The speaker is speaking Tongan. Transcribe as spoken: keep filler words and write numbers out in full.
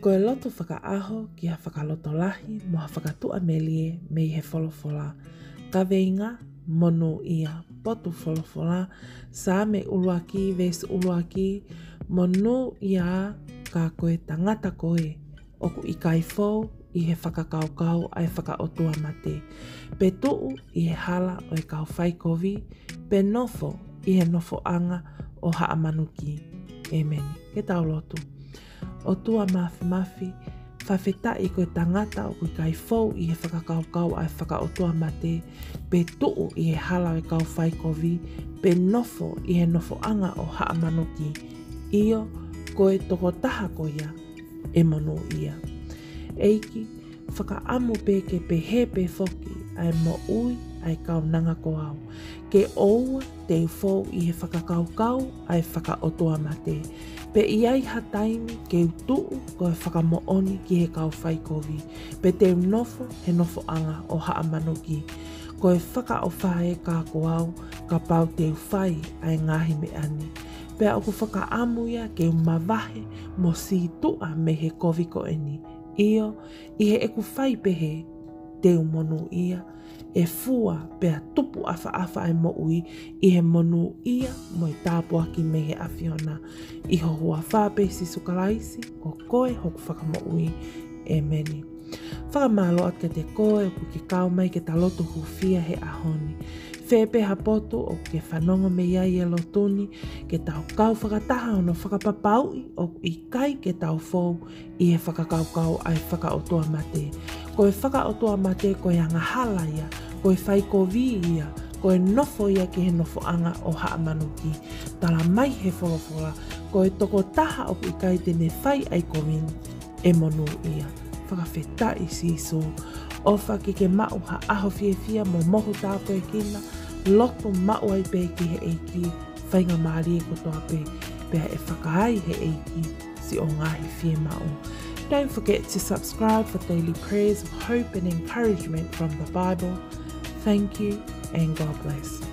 Ko e lotu fakaʻaho ki ha fakalotolahi mo ha fakatuʻamelie mei he folofola. Kaveinga: Monūʻia. Potu folofola: Saame ʻuluaki, veesi ʻuluaki: Monūʻia ā, ka ko e tangata ko ē ʻoku ʻikai fou ʻi he fakakaukau ʻa e fakaʻotuamate, pe tuʻu ʻi he hala ʻo e kau faikovi, pe nofo ʻi he nofoʻanga ʻo haʻa manuki. ʻĒmeni. Ke tau lotu. ʻOtua Māfimafi, fakafetaʻi ko e tangata ʻoku ʻikai fou ʻi he fakakaukau ʻa e fakaʻotuamate, pe tuʻu ʻi he hala ʻo e kau faikovi, pe nofo ʻi he nofoʻanga ʻo haʻa manuki. ʻIo, ko e tokotaha ko ia ʻe monūʻia. ʻEiki, fakaʻamu pē ke pehē pē foki ʻa e moʻui ʻa e kaunanga ko au, ke ʻoua te u fou ʻi he fakakaukau ʻa e fakaʻotuamate, pe ʻi ai ha taimi ke u tuʻu ko e fakamoʻoni ki he kau faikovi, pe te u nofo he nofoʻanga ʻo haʻa manuki. Ko e fakaʻofa ē kā ko au kapau te u fai ʻa e ngaahi meʻa ni. Pea ʻoku fakaʻamu ia ke u mavahe mo sītuʻa mei he kovi ko eni. ʻIo, ʻi heʻeku fai pehē, te u monūʻia, ʻe fua pea tupu ʻafaʻafa ʻa e moʻui ʻi he monūʻia mo e tāpuaki mei he ʻAfiona. ʻI ho huafa pē, Sīsū Kalaisi, ko koe hoku Fakamoʻui. ʻĒmeni. Fakamālō atu kiate koe ʻoku ke kau mai ke ta lotu hūfia he ʻaho ni. Fē pē ha potu ʻoku ke fanongo mei ai e lotu ni, ke tau kau fakataha hono fakapapauʻi ʻoku ʻikai ke tau fou ʻi he fakakaukau ʻa e fakaʻotuamate. Ko e fakaʻotuamate ko e angahala ia, ko e faikovi ia, ko e nofo ia ki he nofoʻanga ʻo haʻa manuki. Tala mai he folofola, ko e tokotaha ʻoku ʻikai te ne fai ʻa e kovi ni, ʻe monūʻia. Fakafetaʻi Sīsū. ʻOfa ke ke maʻu ha ʻaho fiefia mo mohu tāpuekina, lotu maʻu ai pē ki he ʻEiki, faingamālie kotoa pē, pea ʻe fakaai he ʻEiki siʻo ngaahi fiemaʻu. Don't forget to subscribe for daily prayers of hope and encouragement from the Bible. Thank you and God bless.